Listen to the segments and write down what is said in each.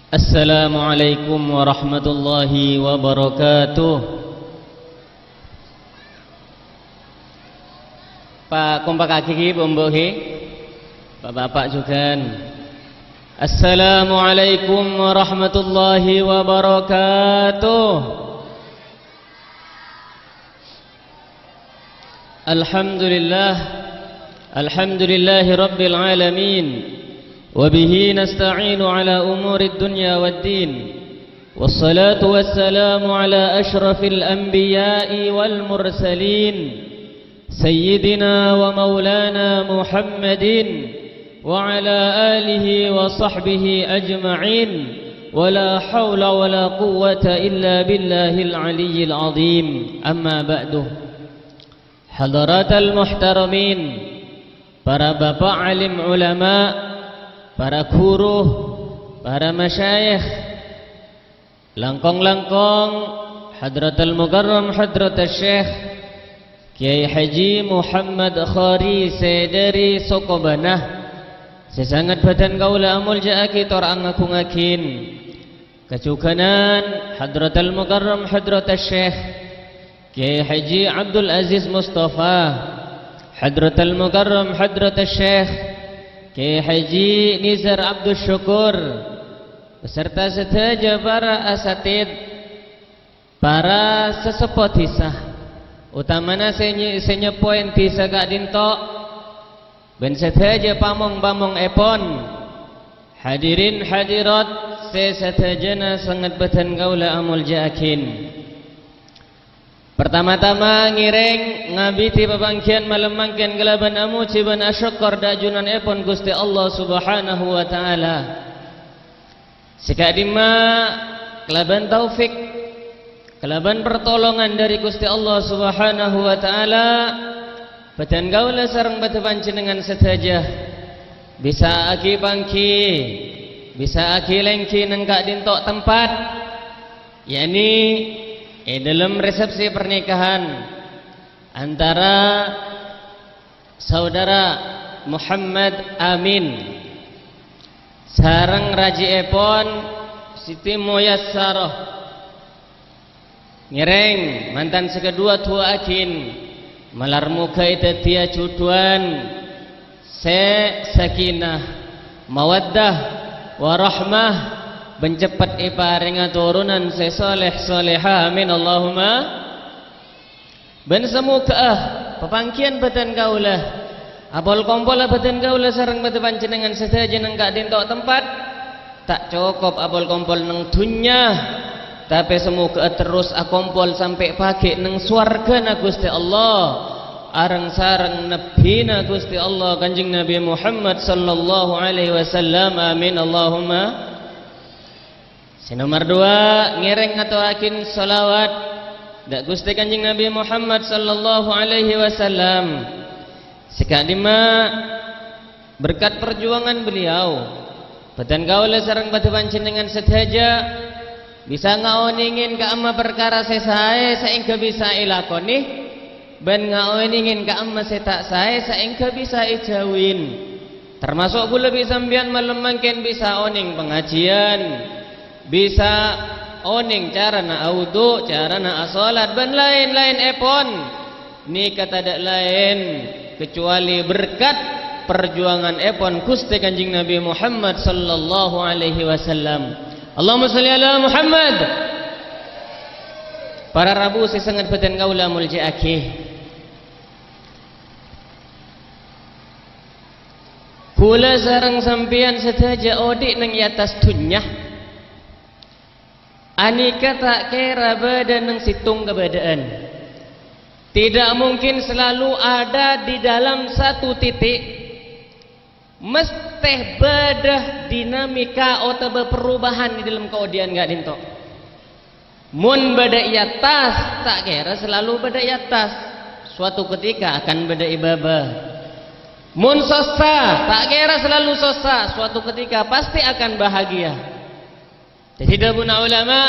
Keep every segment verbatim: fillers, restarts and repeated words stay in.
Assalamualaikum warahmatullahi wabarakatuh. Pa-, kompakaghi ghi, Bu'-embu' ghi. Pa-, Bapak jugan. Assalamualaikum warahmatullahi wabarakatuh. Alhamdulillah. Alhamdulillahi rabbil alamin. Wa bihi nasta'inu ala umurid dunya wad din. Wassalatu wassalamu ala asyrafil anbiya'i wal mursalin. Sayyidina wa maulana Muhammadin wa ala alihi wa sahbihi ajma'in. Wa la haula wa la quwwata illa billahil aliyyil azim. Amma ba'du. Hadaratal muhtaramin, para bapak alim ulama, para guru, para masyayikh, langkong-langkong Hadratal Mukarram Hadratus Syekh Kiai Haji Muhammad Khari sè dhâri Sokobana, sè sanget bhâdhân kaulâ amolja'aghi tor angagungaghin. Kajughânan Hadratal Mukarram Hadratus Syekh Kiai Haji Abdul Aziz Mustafa, Hadratal Mukarram Hadratus Syekh Kiai Haji Nizar Abdus Syukur, beserta sadhâjâ para asatid, para saseppo dhisa, otamana sè nye-, sè nyeppoè dhisa ka'dinto, bân sadhâjâ pamong-pamongngèpon. Hadirin hadirat sè sadhâjâna sanget bhâdhân kaulâ amolja'aghin. Partama-tama ngèrèng ngabidhi papangghiyân malem mangkèn kalabân amojhi bân asokkor dhâ' junanèpon Ghustè Allah Subhanahu wa Ta'ala. Sè ka'dimma kalabân taufik, kalabân pertolongan dhâri Ghustè Allah Subhanahu wa Ta'ala, bhâdhân kaulâ sareng bhâdhân panjhennengngan sadhâjâ bisa'aghi pangghi, bisa'aghi lèngghi neng ka'dinto tempat, yakni è dhâlem resepsi pernikahan antara Saudara Muhammad Amin sareng rajièpon Siti Muyassarah. Ngèrèng mantan sè kaduwâ du'aaghin, malar moghâ èdhâddhiyâ judhuwân sè sakinah, mawaddah, warahmah, bân ceppet èparèngnga toronan sè soleh-solehah. Amin, Allahumma. Bân samogâ'â papangghiyân bhâdhân kaulâ, apol-kompolla bhâdhân kaulâ sareng bhâdhân panjhennengngan sadhâjâ neng ka'dinto tempat, ta' cokop apol-kompol neng dhunnya, tapè samogâ'â terros akompol sampè' paghi' neng sowarghâna Ghustè Allah, areng-sareng Nabbhina Ghustè Allah, Kanjeng Nabbhi Muhammad sallallahu alaihi wasallam. Amin, Allahumma. Sè nomer duwâ', ngèrèng ngatorraghin shalawat dhâ' Ghustè Kanjeng Nabbhi Muhammad sallallahu alaihi wasallam. Sè ka'dimma, berkat perjuangan beliau, bhâdhân kaulâ sareng bhâdhân panjhennengngan sadhâjâ bisa ngaonèngè ka'imma parkara sè saè saèngghâ bisa èlakonè, bân ngaonèngè ka'imma sè ta' saè saèngghâ bisa èjhâuwi. Tamaso' ghulâ bi' sampèyan malem mangkèn bisa onèng pangajiyân, bisa onèng carana awudu, carana asolat, bân laèn-laènèpon. Nèka tadâ' laèn kacobâli berkat parjuwângannèpon Ghustè Kanjeng Nabbhi Muhammad sallallahu alaihi wasallam. Allahumma shalli ala Muhammad. Para rabu sè sanget bhâdhân kaulâ molja'aghi. Ghulâ sareng sampèyan sadhâjâ odi' neng è attas dhunnya. Anèka ta' kèra bâdâ neng sèttong kabâdâ'ân. Tidak mungkin selalu ada di dalam satu titik. Mestè bâdâ dinamika otabâ perubahan è dhâlem kaodi'ân ka'dinto. Mon bâdâ è attas, ta' kèra salalu bâdâ è attas. Suatu ketika akan bâdâ è bâbâ. Mon sossa, ta' kèra salalu sossa. Suatu ketika pasti akan bahagia. Dhâddhi dhâbuna ulama,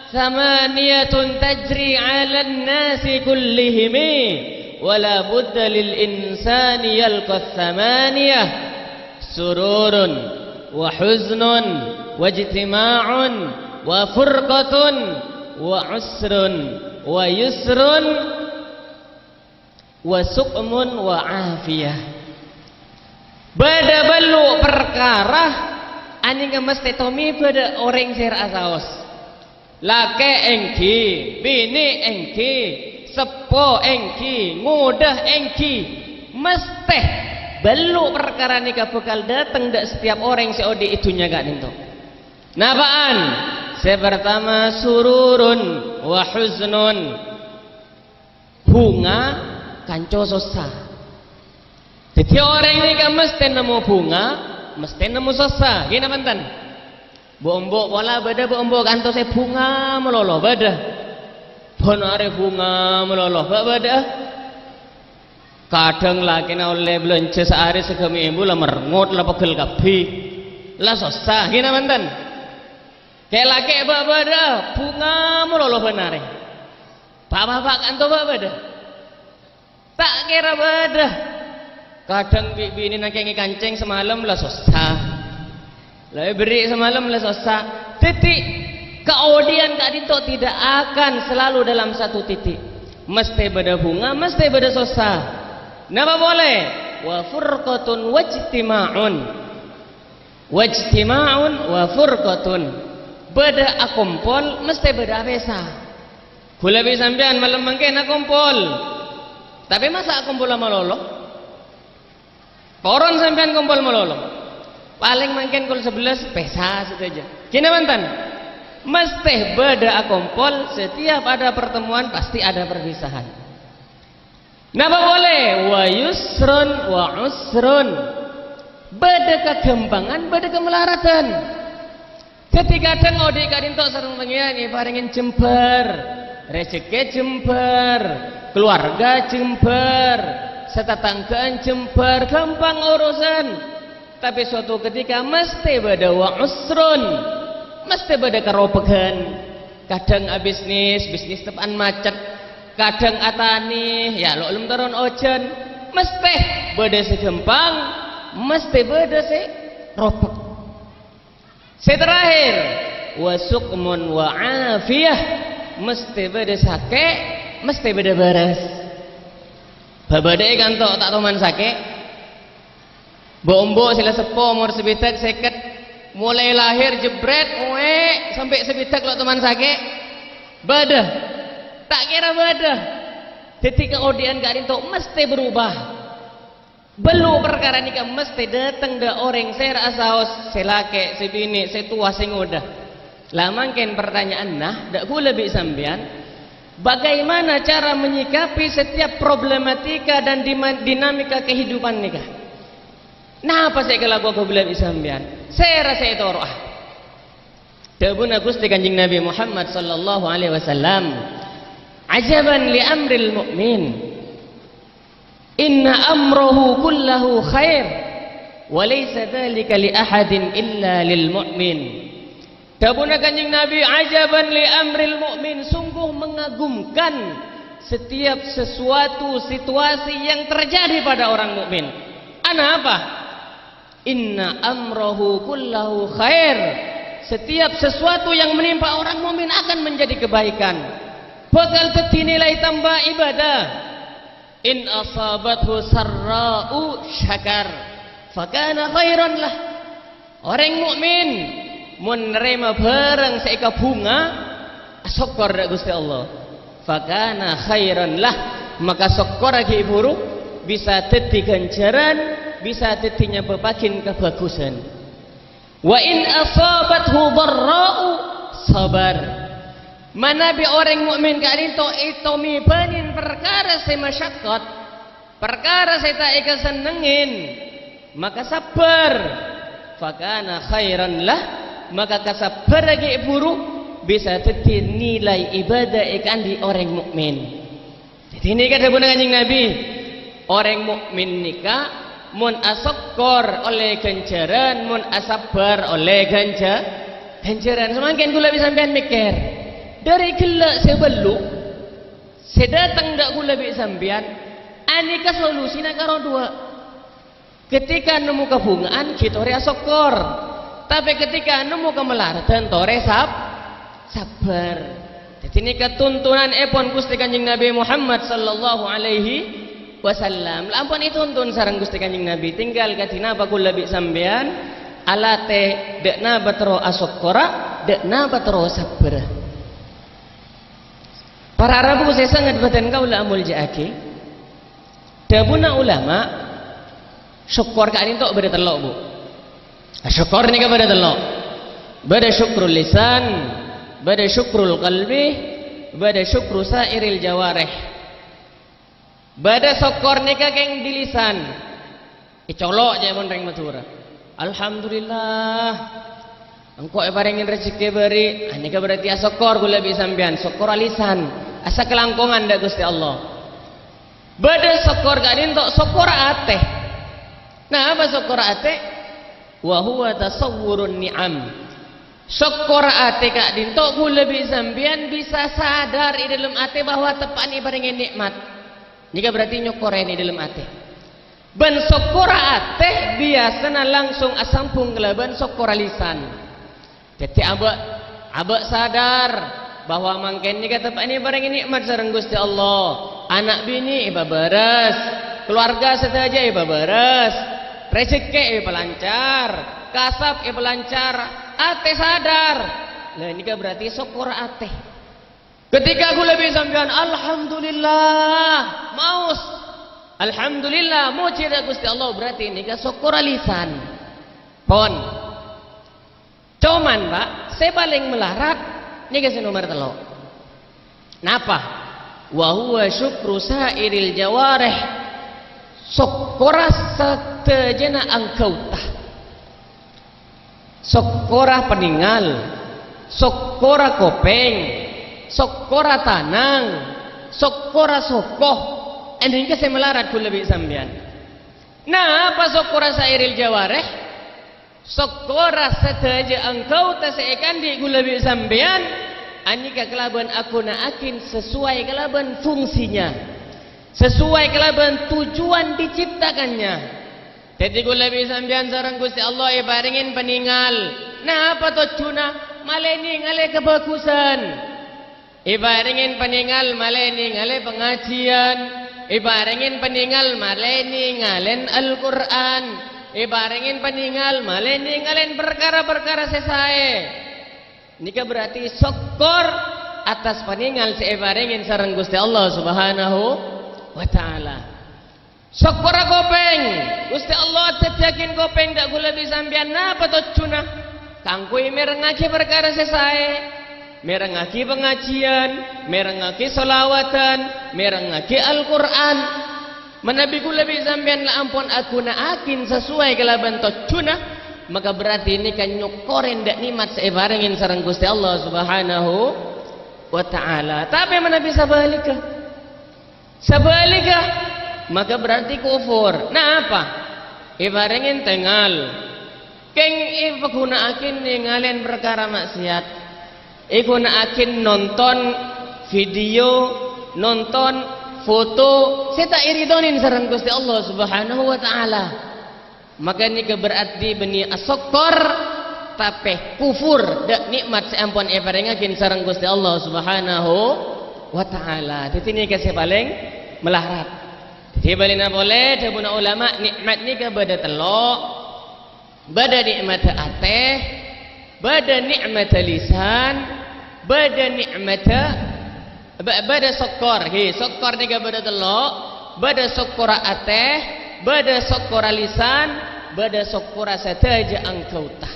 "Samaniyatun tajri 'alan nasi kullihimi, wa la budda lil insani yalqa samaniyah, sururun, wa huznun, wajtima'un, wa furqatun, wa usrun, wa yusrun, wa suqmun, wa afiyah. Bâdâ bâllu' parkara anèka mastè tomè bâdâ orèng sè ra'a saos. Lakè' èngghi, binè' èngghi, seppo èngghi, ngodâ èngghi, mastè bâllu' parkara nèka bhâkal dâteng dâ' setiap orèng sè odi' è dhunnya ka'dinto. Napa'an? Sè partama, sururun wa huznun. Bhunga kanca sossa. Dhâddhi orèng nèka mastè nemmo bhunga, mastè nemmo sossa. Ghi napa enten? Bu'-embu' pola bâdâ bu'-embu' kanto sè bhunga malolo, bâdâ. Bân arè bhunga malolo, ba-, bâdâ. Kadhâng lakèna ollè bâlânjhâ saarè sagâmè èbu la merngèt, la pegghel kabbhi. La sossa, ghi napa enten? Kè-lakè' ba-, bâdâ, bhunga malolo bân arè. Pa'-bapa' kanto ba-, bâdâ. Ta' kèra bâdâ. Kadhâng bi'-binèna kèngèng kancèng samalem la sossa. La èberri' samalem la sossa. Dhâddhi, kaodi'ân ka'dinto tidak akan selalu dalam satu titik. Mastè bâdâ bhunga, mastè bâdâ sossa. Napa polè? Wa furqatun wajtima'un. Wajtima'un wa furqatun. Bâdâ akompol, mastè bâdâ apèsa. Ghulâ bi' sampèyan malem mangkèn akompol. Tapè masa' akompolla malolo? Poron sampèyan kompol malolo. Palèng mangkèn kol sabellâs pèsa sadhâjâ. Ghi napa enten? Mastè bâdâ akompol, setiap ada pertemuan pasti ada perpisahan. Napa polè? Wa yusrun wa usrun. Bâdâ kaghâmpangan, bâdâ kamalaradhân. Dhâddhi kadhâng odi' ka'dinto sareng Pangèran èparèngè jembhâr, rejhekkè jembhâr, kaluwarga jembhâr, satatangga'an jembhâr, ghâmpang orosan. Tapè suatu ketika mastè bâdâ wa usrun, mastè bâdâ karopeghân. Kadhâng abisnis, bisnis teppa'an macet. Kadhâng atanè, ya, lo' lem toron ojhân. Mastè bâdâ sè ghâmpang, mastè bâdâ sè ropek. Sè terakhir, wa suqmun wa afiyah, mastè bâdâ sakè', mastè bâdâ bârâs. Bâbâdâ'â kanto ta' toman sakè'. Bu'-embu' sè la seppo omor sabidhâk sèket, molaè lahèr jebrèt, oè, sampè' sabidhâk lo' toman sakè'. Bâdâ. Ta' kèra bâdâ. Dhâddhi kaodi'ân ka'dinto mastè berubah. Bâllu' parkara nèka mastè dâteng dâ' orèng sè ra'a saos, sè lakè', sè binè', sè towa, sè ngodâ. La mangkèn partanya'anna dâ' ghulâ bi' sampèyan, bagaimana cara menyikapi setiap problematika dan dima-, dinamika kehidupan nèka? Napa sè èkalakowa ghulâ bi' sampèyan? Sèra sè ètoro'a? Dhâbuna Ghustè Kanjeng Nabi Muhammad sallallahu alaihi wasallam, "Ajaban li amril mu'min." "Inna amrahu kullahu khair, wa laisa dzalika li ahadin illa lil mu'min." Dhâbuna Kanjeng Nabi, "Ajaban li amril mu'min," sungguh mengagumkan setiap sesuatu situasi yang terjadi pada orang mukmin. Anapa? "Inna amrahu kullahu khair." Setiap sesuatu yang menimpa orang mukmin akan menjadi kebaikan. Bakal dhâddhi nilai tamba ibadah. "In asabathu sarra'u syakar, fakana khairan lah." Orèng mukmin mon narèma bhârâng sè èkabhunga, asokkor dâ' Ghustè Allah. "Fakana khairan lah," maka sokkorra ghi' bhuru bisa dhâddhi ghânjhârân, bisa dhâddhi nyabâbbhâghi kabhâghusân. "Wa in asabathu dharra'u sabar." Manabi orèng mukmin ka'dinto ètomèbânin parkara sè masyakkot, parkara sè ta' èkasennengngè, maka sabbhâr. "Fakana khairan lah," maka kasabbhârra ghi' bhuru bisa dhâddhi nilai ibadah èkaandi' orèng mukmin. Dhâddhi nèka dhâbuna Kanjeng Nabi, orèng mukmin nèka mon asokkor ollè ghânjhârân, mon asabbhâr ollè ghânjhâ-, ghânjhârân. Samangkèn ghulâ bi' sampèyan mèkkèr, dâri ghellâ' sè bâllu' sè dâteng dâ' ghulâ bi' sampèyan, anèka solusina karo duwâ'. Ketika nemmo kabhunga'an, ghi' torè asokkor. Tapè ketika nemmo kamalaradhân, torè sab-, sabbhâr. Dhâddhi nèka tuntunanèpon Ghustè Kanjeng Nabi Muhammad sallallahu alaihi wasallam. La ampon ètuntun sareng Ghustè Kanjeng Nabi, tinggal kadhi napa kaulâ bi' sampèyan alatè, dâ' napa terro asokkora, dâ' napa terro sabbhârâ. Para rabu sè sanget bhâdhân kaulâ amolja'aghi, dhâbuna ulama, sokkor ka'dinto bâdâ tello', Bu. Sokkor nèka bâdâ tello'. Bâdâ syukrul lisan, bâdâ syukrul qalbi, bâdâ syukru sa'iril jawarih. Bâdâ sokkor nèka kèng di lisan. Ècolo' ca'èpon rèng Madhurâ. "Alhamdulillah. Engko' èparèngè rajhekkè bâri'." Ah, nèka berarti asokkor kaulâ bi' sampèyan. Sokkor lisan. Asakalangkongan dâ' Ghustè Allah. Bâdâ sokkor ka'dinto, sokkor atè. Napa sokkor atè? Wa huwa tasawwurun ni'am. Sokkor atè ka'dinto kaulâ bi' sampèyan bisa sadar è dâlem atè bahwa teppa'na èparèngè nè'mat. Nèka berarti nyokkorè è dâlem atè. Bân sokkor atè biyasana langsung asambhung kalabân sokkor lisan. Dhâddhi abâ', abâ' sadar bahwa mangkèn nèka teppa'na èparèngè nè'mat sareng Ghustè Allah. Ana' binè èpabârâs, kalowarga sadhâjâ èpabârâs, rajhekkè èpalancar, kasab èpalancar, atè sadar. Lah nèka berarti sokkor atè. Ketika kaulâ bi' sampèyan, "Alhamdulillah," maos. "Alhamdulillah," mojhi dâ' Ghustè Allah, berarti nèka sokkor lisan. Pon. Coman, Pak, sè palèng malarat nèka sè nomer tello'. Napa? Wa huwa syukru sa'iril jawarih. Sokkora sadhâjâna anggauta. Sokkora panèngal, sokkora kopèng, sokkora tanang, sokkora soko. Ènèka sè malarat kaulâ bi' sampèyan. Napa sokkora sa'iril jawarih? Sokkora sadhâjâ anggauta sè èkandhi' kaulâ bi' sampèyan, anèka kalabân aghuna'aghin sesuai kalabân fungsinya, sesuai kalabân tujuan diciptakannya. Dhâddhi kaulâ bi' sampèyan sareng Ghustè Allah èparèngè panèngal. Napa tojjhuna? Malè nèngalè kabhâghusân. Èparèngè panèngal malè nèngalè pangajiyân, èparèngè panèngal malè nèngalè Al-Qur'an, èparèngè panèngal malè nèngalè parkara-parkara sè saè. Nèka berarti sokkor atas panèngal sè èparèngè sareng Ghustè Allah Subhanahu wa Ta'ala. Sokkora kopèng. Ghustè Allah adhâddhiyâghin kopèng dâ' kaulâ bi' sampèyan. Napa tojjhuna? Kaangghuy mèrengngaghi parkara sè saè. Mèrengngaghi pangajiyân, mèrengngaghi shalawatan, mèrengngaghi Al-Qur'an. Manabi kaulâ bi' sampèyan la ampon aghuna'aghin sasuai kalabân tojjhuna, maka berarti nèka nyokkorè dâ' nè'mat sè èparèngè sareng Ghustè Allah Subhanahu wa Ta'ala. Tapè manabi sabhâligghâ, Sabhâligghâ, maka berarti kufur. Napa? Èparèngè tèngal. Kèng èpaghuna'aghi nèngalè parkara ma'siyat. Èghuna'aghi nonton video, nonton foto sè ta' èridhonè sareng Ghustè Allah Subhanahu wa Ta'ala. Maka nèka berarti bânnè asokkor, tapè kufur dâ' nè'mat sè ampon èparèngaghi sareng Ghustè Allah Subhanahu wa Ta'ala. Dhâddhi nèka sè palèng malarat. Dhâddhi bâlina polè, dhâbuna ulama, nè'mat nèka bâdâ tello'. Bâdâ nè'matta atè, bâdâ nè'matta lisan, bâdâ nè'matta Bâ-, bâdâ sokkor, he, sokkor nèka bâdâ tello', bâdâ sokkora atè, bâdâ sokkora lisan, bâdâ sokkora sadhâjâ anggauta.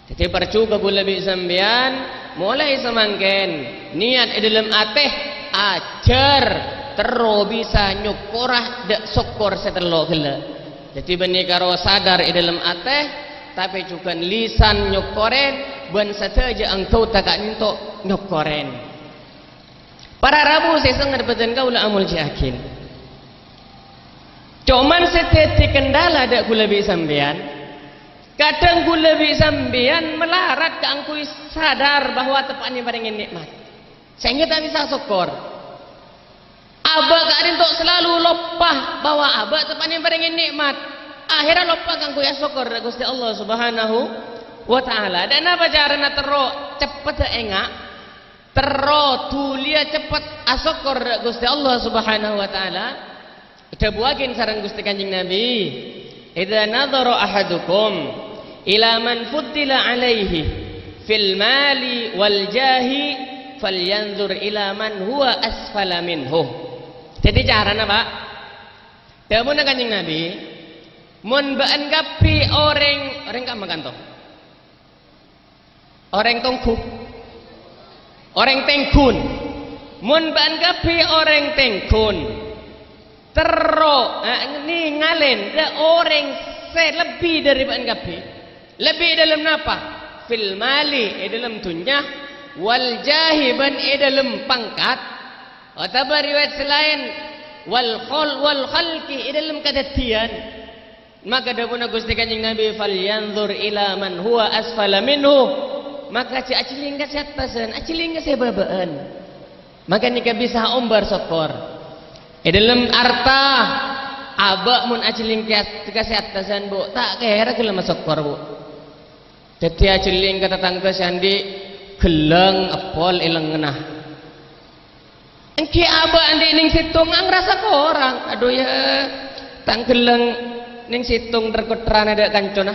Dhâddhi parjhughâ kaulâ bi' sampèyan, molaè samangkèn, niyat è dâlem atè, ajhâr terro bisa nyokkora dâ' sokkor sè tello' ghellâ'. Dhâddhi bânnè karo sadar è dâlem atè, tapè jhughân lisan nyokkorè, bân sadhâjâ anggauta ka'dinto nyokkorè. Para rabu sè sanget bhâdhân kaulâ amoljâ'aghi. Coman sè dhâddhi kendala dâ' kaulâ bi' sampèyan, kadhâng kaulâ bi' sampèyan malarat kaangghuy sadar bahwa teppa'na èparèngè nè'mat. Sehingga ta' bisa sokkor. Abâ' ka'dinto salalu loppa bahwa abâ' teppa'na èparèngè nè'mat. Akhèrra loppa kaangghuy asokkor dâ' Ghustè Allah Subhanahu wa Ta'ala. Dâ' napa carana terro ceppedda enga'? Terro dhuliyâ ceppet asokkor dâ' Ghustè Allah Subhanahu wa Ta'ala. Èdhâbuwâghi sareng Ghustè Kanjeng Nabi, "Idza nadhara ahadukum ila man fuddila alaihi fil mali wal jahi, falyanzur ila man huwa asfala minhu." Dhâddhi carana, Pak, dhâbuna Kanjeng Nabi, "Mon bâ'ân kabbhi orèng, orèng kamma kanto? Orèng tonggu? Orèng tèngghun? Mon bâ'ân kabbhi orèng tèngghun, terro, eh, nèngalè dâ' orèng sè lebbi dâri bâ'ân kabbhi." Lebbi è dâlem napa? Fil mali, è dâlem dhunnya, wal jahi, bân è dâlem pangkat, otabâ riwayat sè laèn, wal khol-, wal khalqi, è dâlem kadhâddhiyân. Maka dhâbuna Ghustè Kanjeng Nabi, "Falyanzur ila man huwa asfala minhu." Maka jhâ' ajhelling ka sè attasan, ajhelling ka sè bâbâ'ân. Maka nèka bisa ombâr sokkor. È dâlem arta, abâ' mon ajhelling ka, ka sè attasan, Bu, ta' kèra ghellem asokkor, Bu. Dhâddhi ajhelling ka tatangghâ sè andi' ghellâng eppol è lengngenna. Èngghi abâ' andi' nèng sèttong, ngarasa korang. Adhu, ya, tang ghellâng nèng sèttong ter-kotterana dâ' kancana.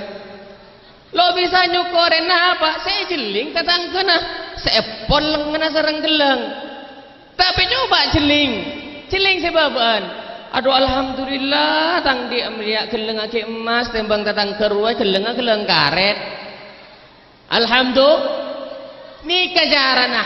Lo' bisa nyokorè napa sè èjhelling tatangghâna, sè eppol lengngenna sareng ghellâng. Tapè coba jhelling, jhelling sè bâbâ'ân. Adhu, alhamdulillah, tang dhi' rèya ghellângnga ghi' emmas tèmbhâng tatangghâ rowa ghellângnga ghellâng karèt. Alhamdu-, nèka carana.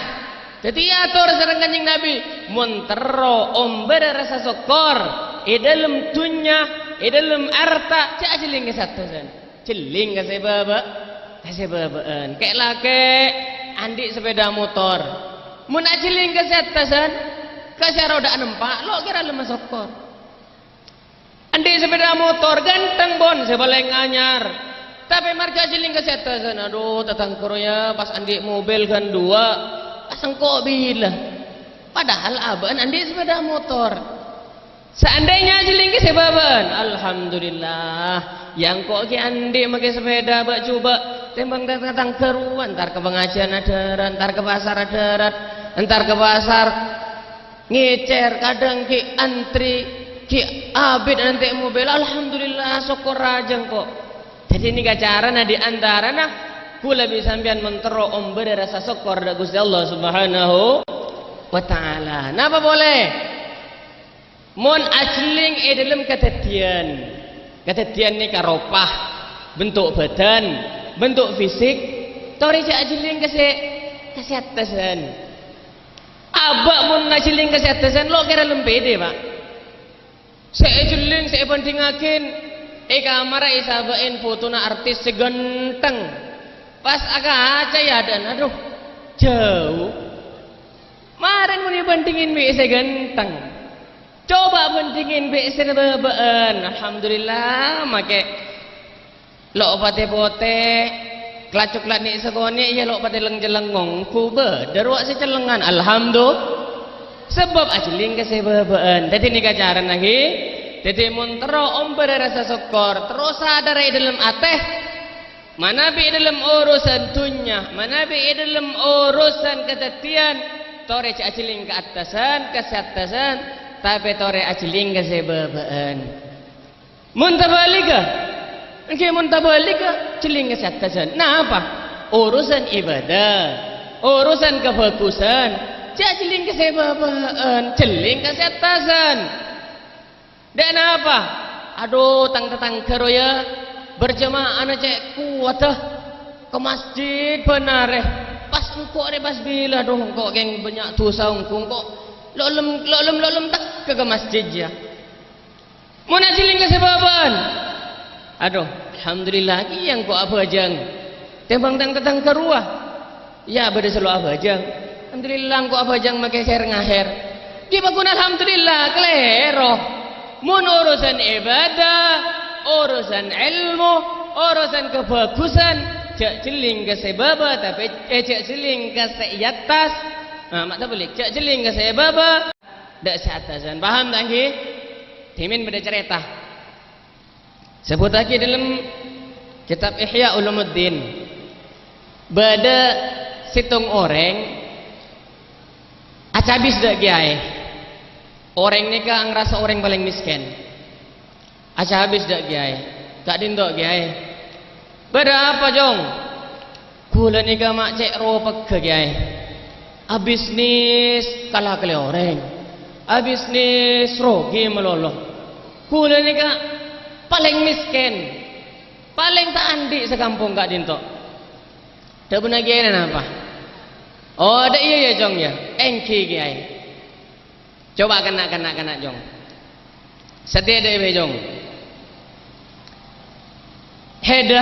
Dhâddhi ator sareng Kanjeng Nabi, mon terro ombârâ rasa sokkor è dâlem dhunnya, è dâlem arta, jhâ' ajhelling ka sè attasan. Jhelling ka sè bâbâ-, ka sè bâbâ'ân. Kè'-lakè' andi' sepeda motor. Mon ajhelling ka sè attasan, ka sè rodhâ'ân empa', lo' kèra lemma sokkor. Andi' sepeda motor, ghântheng, pon, sè palèng anyar. Tapè marghâ ajhelling ka sè attasan, adhu, tatangghâ rowa ya, pas andi' mobil ghân duwâ', pas engko' bilâ. Padahal abâ'na andi' sepeda motor. Seandainya ajhelling ka sè bâbâ'ân, alhamdulillah. Ya engko' ghi' andi' makè sepeda bâ'-jhubâ', tèmbhâng tatangghâ rowa, entar ka pangajiân adhârât, entar ka pasar adhârât, entar ka pasar ngècèr, kadhâng ghi' antri, ghi' abit nantè' mobil. Alhamdulillah, sokkor rajâ engko'. Dhâddhi nèka carana dhi antarana kaulâ bi' sampèyan mon terro ombârâ rasa sokkor dâ' Ghustè Allah Subhanahu wa Ta'ala. Napa polè? Mon ajhelling è dâlem kadhâddhiyân, kadhâddhiyân nèka ropa, bentuk badan, bentuk fisik, torè jhâ' ajhelling ka sè, ka sè attasan. Abâ' mon ajhelling ka sè attasan, lo' kèra lempèdè, Pak. Sè èjhelling, sè èbhândhingngaghi, è kamarra èsabâ'in fotona artis sè ghântheng. Pas akaca è adâ'na, adhu, jhâu. Marèn mon èbhândhingngin bi' sè ghântheng. Coba bhândhingngin bi' sè bâbâ'ân. Alhamdulillah, makè lo' patè potè, kla-coklat nè' sakonè', iyâ lo' patè leng-celleng, ongghu bâdâ rowa sè cellengan. Alhamdulillah. Sabâb ajhelling ka sè bâbâ'ân. Dhâddhi nèka carana, ghi. Dhâddhi mon terro ombârâ rasa sokkor, terro sadhârâ è dâlem atè. Manabi è dâlem urusan dhunnya, manabi è dâlem urusan kadhâddhiyân, torè jhâ' ajhelling ka attasan, ka sè attasan, tapè torè ajhelling ka sè bâbâ'ân. Mon tabhâligghâ, èngghi mon tabhâligghâ, jhelling ka sè attasan. Napa? Urusan ibadah, urusan kabhâghusân, jhâ' jhelling ka sè bâbâ'ân, jhelling ka sè attasan. Dâ' napa? Adhu, tang-tatangghâ rowa ya, berjamaahna cè' kowadhâ ka masjid bân arè. Pas engko' rè pas bilâ, adhu, engko' kèng bânnya' dhusa ongghu, engko' lo' lem, lo' lem, lo' lem tekka ka masjid, ya. Mon ajhelling ka sè bâbâ'ân. Adhu, alhamdulillah, kèya engko' abhâjâng. Tèmbhâng tang-tatangghâ rowa. Ya, bâdâ sè lo' abhâjâng. Alhamdulillah, engko' abhâjâng makè sèr-ngahèr. Ghi' paggun alhamdulillah, kalèro. Mon urusan ibadah, urusan èlmo, urusan kabhâghusân, jhâ' jhelling ka sè bâbâ, tapè, eh, jhâ' jhelling ka sè è attas. Nah, ma' tabhâlik, jhâ' jhelling ka sè bâbâ, dâ' sè attasan. Paham ta', èngghi? Dhimèn bâdâ carèta. Sebbhuttaghi dâlem kitab Ihya Ulumuddin, bâdâ sèttong orèng acabis dâ' kèyaè. Orèng nèka angrasa orèng palèng mèskèn. Acabis dâ' kèyaè. Ka'dinto kèyaè. Bâdâ apa, Jong? Ghulâ nèka ma' cè' ropegghâ, kèyaè. Abisnis kala kalè orèng. Abisnis rogi malolo. Ghulâ nèka palèng mèskèn. Palèng ta' andi' sakampong ka'dinto. Dhâbuna kèyaè napa? Oh, dâ' iyâ, yâ, Jong, yâ. Èngghi, kèyaè. Coba kèna', kèna', kèna', Jong. Satèya dâ' iyâ, Jong. Hèdâ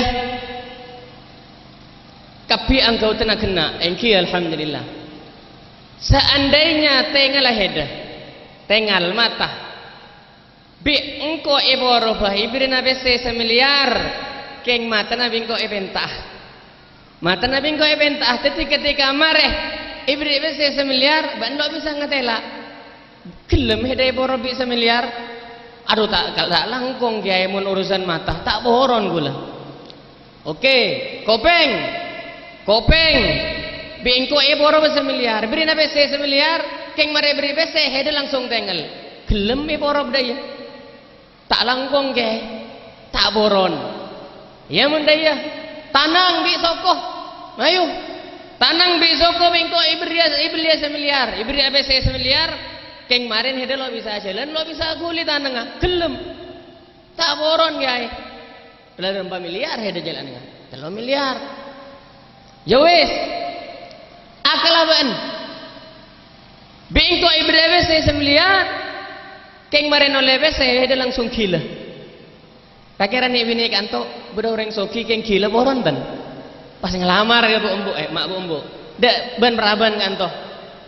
kabbhi angghuttana ghenna', èngghi, alhamdulillah. Seandainya tèngalla hèdâ, tèngal mata, bi' engko' èporobhâ, èbèrri'na pèssè samilyar, kèng matana bi' engko' èpènta'a. Matana bi' engko' èpènta'a, dhâddhi ketika marè èbèrri' pèssè samilyar, bâ'na lo' bisa ngatela'. Ghellem hèdâ èporob bi' samilyar. Adhu, ta', ta' langkong, kèyaè, mon urusan mata, ta' poron ghulâ. Oke, kopèng. Kopèng. Bi' engko' èporob samilyar. Bèrri'na pèssè samilyar, kèng marè èbèrri' pèssè, hèdâ langsung tèngghâl. Ghellem èporob dâ' iyâ. Ta' langkong, kèyaè. Ta' poron. Iyâ, mon dâ' iyâ. Tanang bi' soko. Ayo. Tanang bi' soko bi' engko' èbèrri'â, èbèrri'â samilyar. Èbèrri'â pèssè samilyar. Kèng marèn hèdâ lo' bisa ajhâlân, lo' bisa aghuli tanangnga. Ghellem. Ta' poron, kèyaè. Bâlârem pamilyar hèdâ jhâlânna. Tello milyar. Yâ wis. Akalabân. Bi' engko' èbèrri'â pèssè samilyar. Kèng marèn ollè pèssè, hèdâ langsung ghilâ. Ra-kèra nè'-binè' ka'anto, bâdâ orèng soghi kèng ghilâ poron, ten? Pas ngalamar ka bu'-embu', eh, ma' bu'-embu'. Dâ' bân-parabân ka'anto.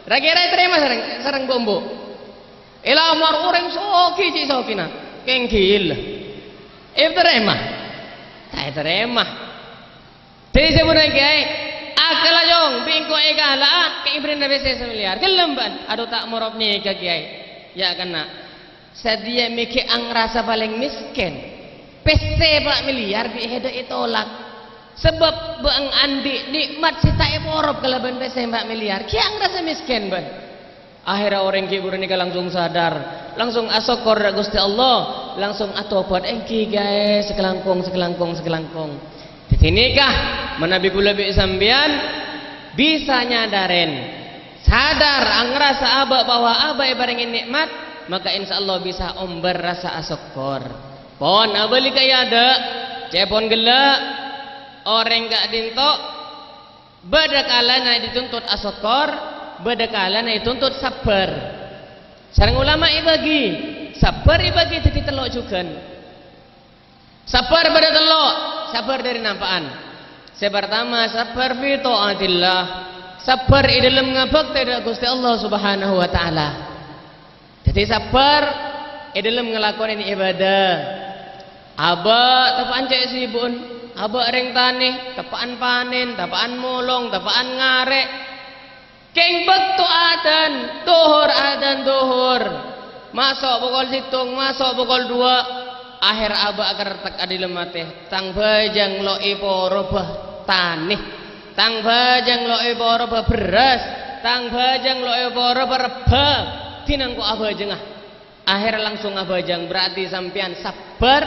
Ra-kèra ètarèma sareng, sareng bu'-embu'. Èlamar orèng soghi cè' soghina, kèng ghilâ. Ètarèma? Ta' ètarèma. Dhâddhi sabuna kèyaè, akalla, Jong, bi' engko' èkala'a, kèng èbèrri'na pèssè samilyar. Ghellem bâ'na? Adhu, ta' morop nèka, kèyaè. Yâ, kèna'. Satèya mè' ghi' angrasa palèng mèskèn. Pèssè pa' milyar bi' hèdâ ètolak. Sabâb bâ'na andi' nè'mat sè ta' èporop kalabân pèssè pa' milyar. Ghi' angrasa mèskèn bâ'na. Akhèrra orèng ghi' buru nèka langsung sadar, langsung asokkor dâ' Ghustè Allah, langsung atobhât, èngghi, kèyaè, sakalangkong, sakalangkong, sakalangkong. Dhâddhi nèka, manabi kaulâ bi' sampèyan bisa nyadârèn, sadar, angrasa abâ' bahwa abâ' èparèngè nè'mat, maka insyaallah bisa ombâr rasa asokkor. Pon, abâli ka è adâ', cè' pon ghellâ', orèng ka'dinto, bâdâ kalana ètuntut asokkor, bâdâ kalana ètuntut sabbhâr. Sareng ulama èbâgi, sabbhâr èbâgi dhâddhi tello' jhughân. Sabbhâr bâdâ tello', sabbhâr dâri nampa'an. Sè partama, sabbhâr fi tha'atillah, sabbhâr è dâlem ngabhâktè dâ' Ghustè Allah Subhanahu wa Ta'ala. Dhâddhi, sabbhâr è dâlem ngalakonè ibadah. Abâ' teppa'an cè' sibu'en, abâ' rèng tanè, teppa'an panèn, teppa'an molong, teppa'an ngarè'. Kèng bâkto adzan dhuhur, adzan dhuhur, maso' pokol sèttong, maso' pokol duwâ', akhèr abâ' akertek è dâlem atè, "Tang bhâjâng lo' èporobhâ tanè." Tang bhâjâng lo' èporobhâ bherrâs, tang bhâjâng lo' èporobhâ rebbhâ, dinah engko' abhâjângnga. Akhèr langsung abhâjâng, berarti sampèyan sabbhâr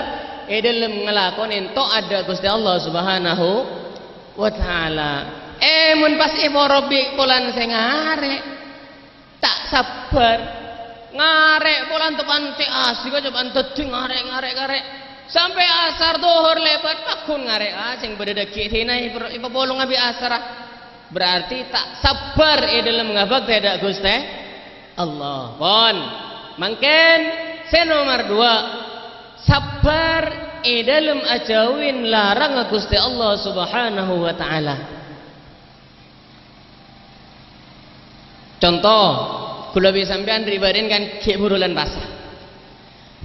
è dâlem ngalakonè ta'at dâ' Ghustè Allah Subhanahu wa Ta'ala. Eh, mon pas èporob bi' polana sè ngarè', ta' sabbhâr. Ngarè' polana teppa'an cè' asik, teppa'an dhâddhi ngarè', ngarè', ngarè'. Sampè' asar dhuhur lèbât, pagghun ngarè'. Ah, sè bâdâ dhâggi' dinah èpa-, èpapolonga bi' asarra. Berarti ta' sabbhâr è dâlem ngabhâktè dâ' Ghustè Allah. Pon. Mangkèn sè nomer duwâ', sabbhâr è dâlem ajhâuwin larangnga Ghustè Allah Subhanahu wa Ta'ala. Conto, kaulâ bi' sampèyan ri'-bâri'en kan ghi' buru bulân pasa.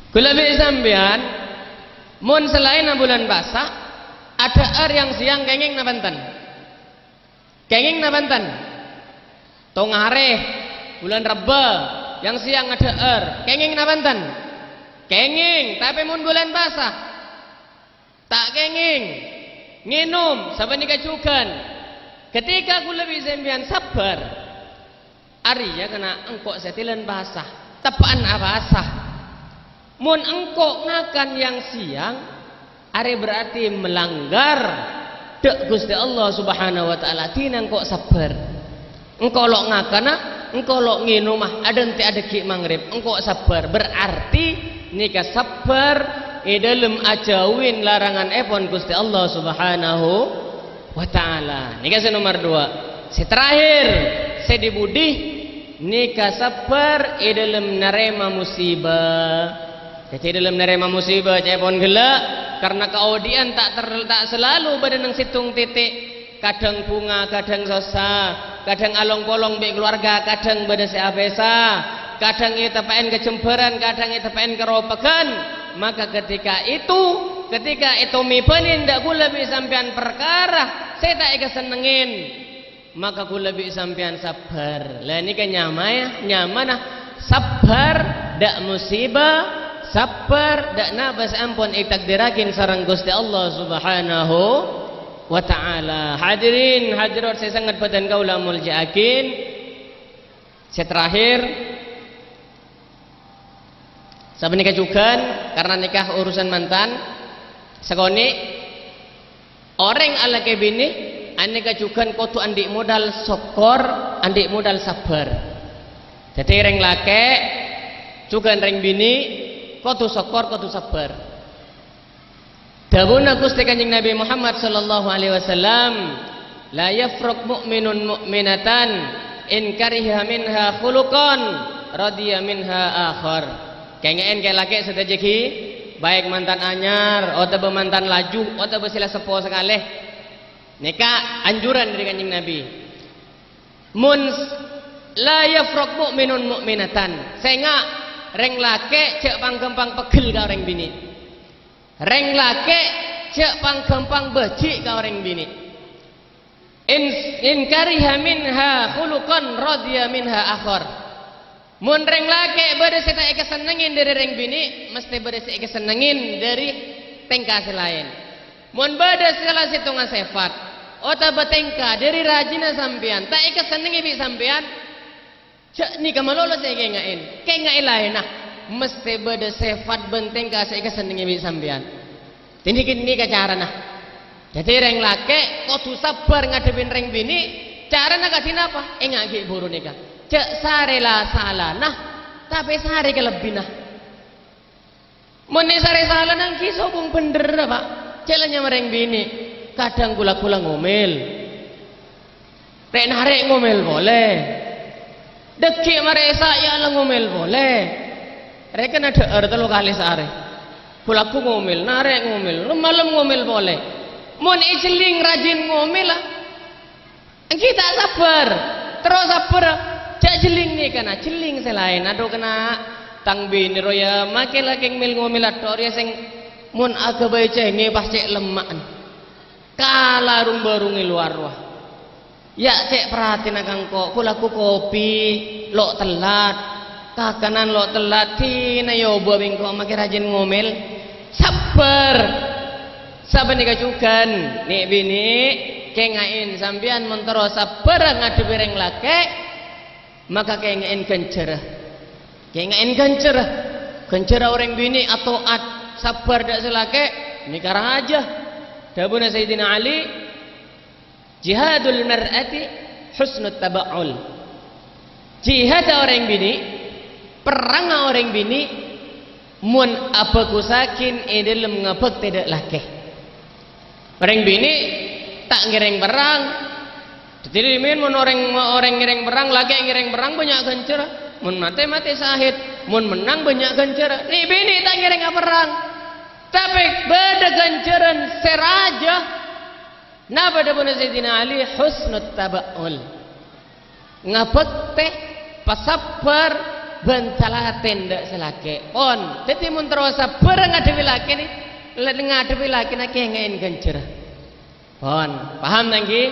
Kaulâ bi' sampèyan, mon salaènna bulân pasa, adhâ'âr yang-sèyang kèngèng napa enten? Kèngèng napa enten? Tong arè, bulân Rebbâ, yang-sèyang adhâ'âr, kèngèng napa enten? Kèngèng, tapè mon bulân pasa, Ta' kèngèng ngènom, sapanèka jhughân. Ketika kaulâ bi' sampèyan sabbhâr, arèya kèng engko' satèlan bâsa, teppa'an abâsa. Mon engko' ngakan yang siang, arèya berarti melanggar dâ' Ghustè Allah Subhanahu wa Ta'ala, dina engko' sabbhâr. Engko' lo' ngakana, engko' lo' ngènoma, adhânte' adâggi' maghrib, engko' sabbhâr. Berarti nèka sabbhâr è dâlem ajâuwin laranganèpon Ghustè Allah Subhanahu wa Ta'ala. Nèka sè nomer duwâ'. Sè terakhir, sè dhi-budhi, nèka sabbhâr è dâlem narèma musibâ. Dhâddhi, è dâlem narèma musibâ, ca'èpon ghellâ', karna kaodi'ân ta' ter-, ta' salalu bâdâ neng sèttong tètè'. Kadhâng bhunga, kadhâng sossa, kadhâng along-polong bi' kalowarga, kadhâng bâdâ sè apèsa, kadhâng èteppa'è kajembhârân, kadhâng èteppa'è karopagghân. Maka ketika itu, ketika ètomèbânin dâ' kaulâ bi' sampèyan parkara sè ta' èkasennengngè, maka kaulâ bi' sampèyan sabbhâr. La nèka nyamaè, nyamana sabbhâr dâ' musibâ, sabbhâr dâ' napa sè ampon ètakdirraghi sareng Ghustè Allah Subhanahu wa Ta'ala. Hadirin hadirat sè sanget bhâdhân kaulâ molja'aghi, sè terakhir, sapanèka jhughân, karna nèka urusan mantan, sakonè', orèng alakè binè, anèka jhughân kodhu andi' modal sokkor, andi' modal sabbhâr. Dhâddhi, rèng lakè' jhughân rèng binè' kodhu sokkor, kodhu sabbhâr. Dhâbuna Ghustè Kanjeng Nabi Muhammad sallallahu alaihi wasallam, "La yafraq mu'minun mu'minatan in kariha minha khuluqan radiya minha akhar." Kèngè'è kè-, lakè' sadhâjâ ghi, baik mantan anyar, otabâ mantan laju, otabâ sè la seppo sakalè. Nèka anjuran dâri Kanjeng Nabi. Mon s-, "La yafraq mu'minun mu'minatan." Sènga', rèng lakè' jhâ' pang-ghâmpang peggel ka orèng binè'. Rèng lakè' jhâ' pang-ghâmpang bâji' ka orèng binè'. "In, in kariha minha khuluqan radiya minha akhar." Mon rèng lakè' bâdâ sè ta' èkasennengngè dâri rèng binè', mastè bâdâ sè èkasennengngè dâri tèngka sè laèn. Mon bâdâ sala sèttonga sèfat otabâ tèngka dâri rajina sampèyan ta' èkasennengngè bi' sampèyan, jhâ' nèka malolo sè èkènga'è. Kènga'è laènna, mastè bâdâ sèfat bân tèngka sè èkasennengngè bi' sampèyan. Dhâddhi, nèka carana. Dhâddhi, rèng lakè' kodhu sabbhâr ngadhebbhi rèng binè'. Carana kadhi napa? Ènga' ghi' bhuru nèka. Jhâ' sarè la-salana, tapè sarè kalebbina. Mon èsarè salana, ghi sobung bhendherra, Pa'. Jhâ' la nyama rèng binè'. Kadhâng gu-lagghu la ngomèl. Rè'-narè' ngomèl polè. Dhâggi' marè èsa' ya la ngomèl polè. Rèkèna dhâ'âr tello kalè saarè. Gu-lagghu ngomèl, narè' ngomèl, lem-malem ngomèl polè. Mon èjhelling rajin ngomèlla, ènggi ta' sabbhâr. Terro sabbhâr, jhâ' jhelling nèkana, jhelling sè laèn. Adhu, kèna tang binè rowa ya, makè lakè ngomèl-ngomèl atto' rèya sèng mon aghâbây cèngè pas cè' lemma'an. Kala rung-bârung è lowar rowa. Ya', cè' parhatèna ka engko', gu-lagghu kopi lo' tellat, kakanan lo' tellat, dina èobâ bi' engko' makè rajin ngomèl. Sabbhâr! Sapanèka jhughân, nè'-binè', kènga'è sampèyan mon terro sabbhâr ngadhebbhi rèng lakè', maka kènga'è ghânjhârra. Kènga'è ghânjhârra. Ghânjhârra orèng binè' ato'at, sabbhâr dâ' sè lakè', nèka rajâ. Dhâbuna Sayyidina Ali, "Jihadul mar'ati husnut taba'ul." Jihadda orèng binè', perrangnga orèng binè', mon abhâghusaghi è dâlem ngabhâktè dâ' lakè'. Orèng binè' ta' ngèrèng perrang. Dhâddhi, dhimèn mon orèng, orèng ngèrèng perrang, lakè' ngèrèng perrang bânnya' ghânjhârra. Mon matè, matè sahid. Mon mennang bânnya' ghânjhârra. Nè'-binè' ta' ngèrènga perrang. Tapè bâdâ ghânjhârân sè rajâ. Napa dhâbuna Sayyidina Ali? Husnut taba'ul. Ngabhâktè, pasabbhâr, bân talatèn dâ' sè lakè'. Pon. Dhâddhi, mon terro sabbhâr ngadhebbhi lakè' nè, ngadhebbhi lakè'na kènga'è ghânjhârra. Pon. Paham, ta' ènggi?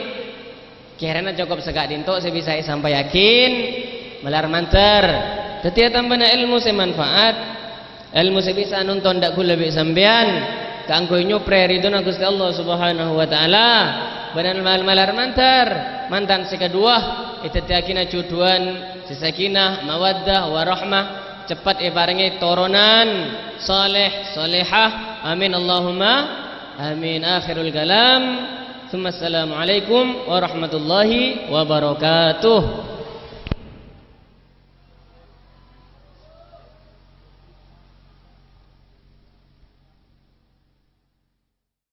Kèrana cokop saka'dinto sè bisa èsampayyaghi. Malar mandhâr. Dhâddhi, atambhâna èlmo sè manfaat, èlmo sè bisa nonton dâ' ghulâ bi' sampèyan. kaangghuy nyoprè ridhona Ghustè Allah Subhanahu wa Ta'ala. Bân mal-, malar mandhâr mantan sè kaduwâ èdhâddhiyâghinâ jhudhuwân sè sakinah, mawaddah, warahmah, ceppet èparèngè toronan saleh, salehah. Amin, Allahumma amin. Akhirul kalam. Tsumma assalamualaikum warahmatullahi wabarakatuh.